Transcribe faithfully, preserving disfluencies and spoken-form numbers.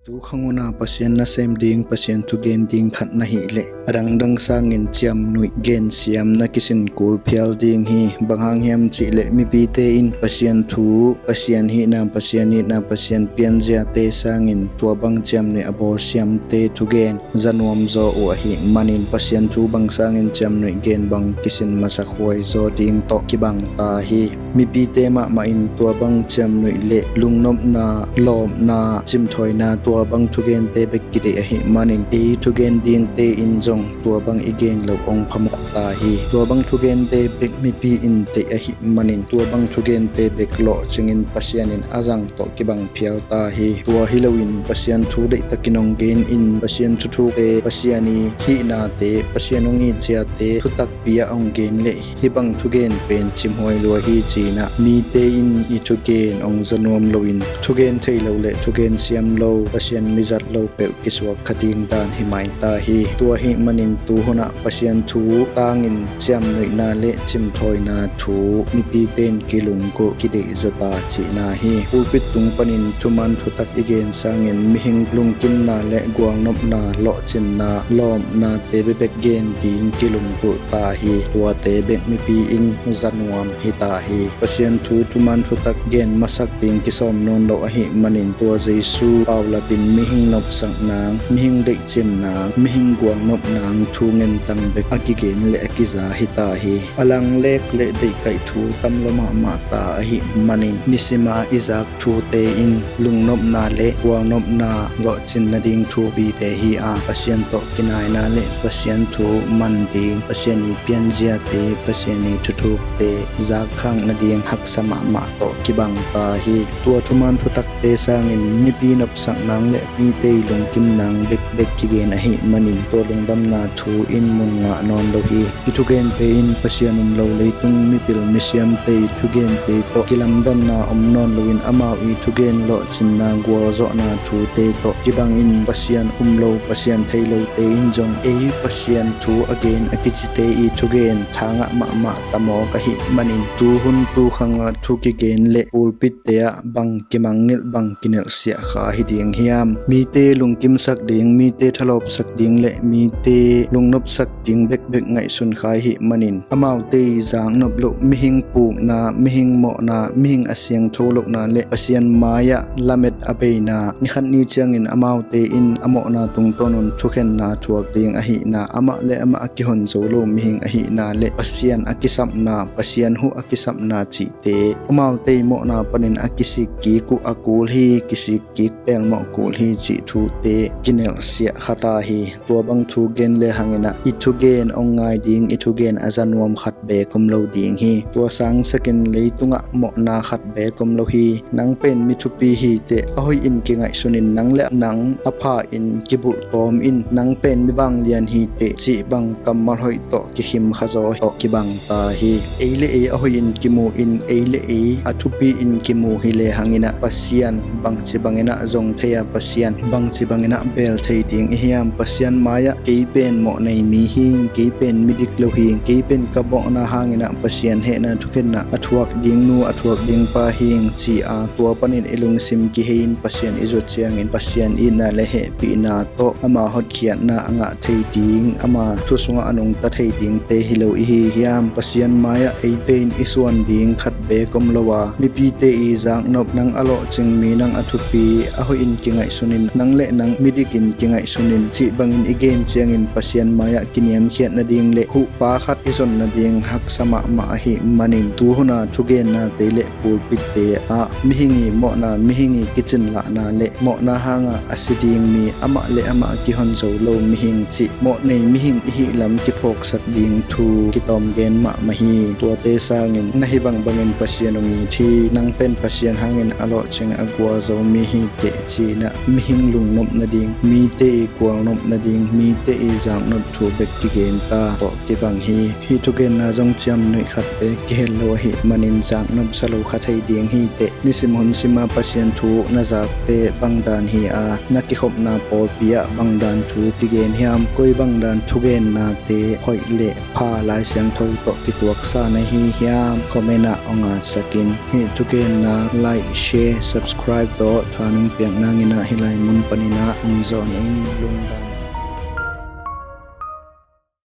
Tukhang huna Pasian nasem ding, Pasian thugen ding khat na hih leh a dangdang sangin ciamnuih gensiam na kisin kul phial ding hi. Bang hang hiam cih leh mipite in Pasian thu, Pasian hihna, Pasian itna, Pasian pianziate sangin tua bang ciamnuih a bawlsiamte thugen za nuamzaw uh ahih manin Pasian thu bang sangin ciamnuih gen bang kisin masak huaizaw ding tawh kibang ta hi. Mipite mahmah in tua bang ciamnuih le lungnopna, lawpna, cimthawina, tua bang thugente bek kideih ahih manin ei thugen dingte in zong tua bang i gen loh hong phamawh ta hi. Tua bang thugente bek mipi in deih ahih manin tua bang thugente bek lawhcingin Pasian in a zang tawh kibang phial ta hi. Tua hi loin Pasian thu deihtakin hong genin Pasian thuthukte, Pasian i hihnate, Pasian hong it ziate thutakpi ah hong gen leh hih bang thugen pen cimhuai lua hi cinah mite in i thugen hong za nuam loin thugen thei lo le thugen siam lo Pasian mizat lo peuh kisuak kha ding dan hi mai ta hi. Tua ahih manin tu hunah Pasian thu tangin ciamnuihna le cimthawina thu mipite in kilunggulh kideih zaw ta cihna hi. Pulpit tung panin thuman thutak i gen sangin mihing lungkimna le gualnopna, lawhcinna, lawpnate bekbek gen ding kilunggulh ta hi. Tuate bek mipi in za nuam hi ta hi. Pasian thu thuman thutak gen masak ding kisawm nawn lo ahih manin tua Jesu paulapin mihing nopsak nang, mihing deihcin nang, mihing gualnop nang thu ngentang bek a kigen le a kiza hi ta hi. A langlek le deihkaih thu tam lo mahmah ta ahih manin nisima i zak thute in lungnopna le gualnopna lawhcin nading thu vite hi a, Pasian tawh kinaina le Pasian thu man ding, Pasian i pianziate, Pasian i thuthukte zakkhak nading haksa mahmah tawh kibang ta hi. Tua thuman thutakte sangin mipi nopsak nang le mite i lungkim nang bekbek kigen ahih manin tua lungdamna thu in mun ngah nawn lo hi. I thugente in Pasian um lo leitung mipil misiamte i thugente tawh kilamdanna om nawn loin amau i thugen lawhcinna gualzawhna thute tawh kibangin Pasian um lo, Pasian thei lote in zong ei Pasian thu a gen a kicite i thugen thangah mahmah tamawk ahih manin tu hun tu khangah thu kigen le pulpitte ah bang kimangngilh, bang kinelhsiah kha hi ding hiam? Mite lungkimsak ding, mite thalawpsak ding le mite lungnopsak ding bekbek ngaihsun kha ahih manin amaute i zaknop loh mihing pukna, mihing mawhna, mihing a siangtho lohna le Pasian mai-ah lamet a beina, nikhat ni ciangin amaute in a mawhna tungtawn un thukhenna thuak ding ahihna, amah le amah a kihon zo lo mihing ahihna le Pasian a kisapna, Pasian huh a kisapna cihte amaute i mawhna panin a kisik kik uh a kul hi, kisik kik pelmawh kul hi cih thute kinelhsiah kha ta hi. Tua bang thu gen le hanginah i thugen hong ngai ding, i thugen a za nuam khat beek om lo ding hi. Tua sangsakin leitungah mawhna khat beek om lo hi. Nang pen mi thupi hi teh, a hoih in kingaihsun in, nang le nang a pha in kibulh tawm in, nang pen mi vanglian hi teh cih bang kammal hoih tawh kikhim kha zaw tawh kibang ta hi. Ei le ei a hoih in kimu in, ei le ei a thupi in kimu hi le hanginah Pasian bangci banginah zong thei a, Pasian bangci banginah bel thei ding i hiam? Pasian mai-ah kei pen mawh nei mi hi, kei pen midik lo hi, kei pen ka mawhna hanginah Pasian hehna thukhenna a thuak ding nu, a thuak ding pa hi ci a, tua panin i lungsim kihei in Pasian i zuat ciangin Pasian itna le hehpihna tawh ama hotkhiatna a ngah thei ding, ama thu sungah a nungta thei dingte hi lo i hi hiam? Pasian mai-ah eite in i suan ding khat beek om lo a, mipite i zaknop, nang a lawhcing mi, nang a thupi, a hoih in kingaihsun in, nang le nang midik in kingaihsun in cih bangin i gen ciangin Pasian mai-ah kiniamkhiat nading le huhpa khat i zon nading haksa mahmah ahih manin tu huna thugennate le pulpitte ah mihing i mawhna, mihing i kicinlahna le mawhna hanga a si ding mi, amah le amah a kihon zo lo mihing cih mawh nei mihing i hih lam kiphawksak ding thu kitawm gen mahmah hi. Tuate sangin na hi bangbangin Pasian hong it hi. Nang pen Pasian hangin a lawhcing a gualzo mi hi teh cinah mihing lungnop nading, mite i gualnop nading, mite i zaknop thu bek kigen ta tawh kibang hi. Hih thugenna zong ciamnuih khat bek kihel lo ahih manin zak nuamsa lo kha thei ding hi teh. Nisim hun sima Pasian thu na zakte bangdan hi a, na kikhopna pawlpi ah bangdan thu kigen hiam? Koi bangdan thugennate hoih le pha Lai Siangtho tawh kituaksa na hi hiam? Comment ah hong ngatsak in. Hih thugenna like, share, subscribe tawh tha nong piak nangin ah hih lai mun panin ah hong zawn ing. Lungdam.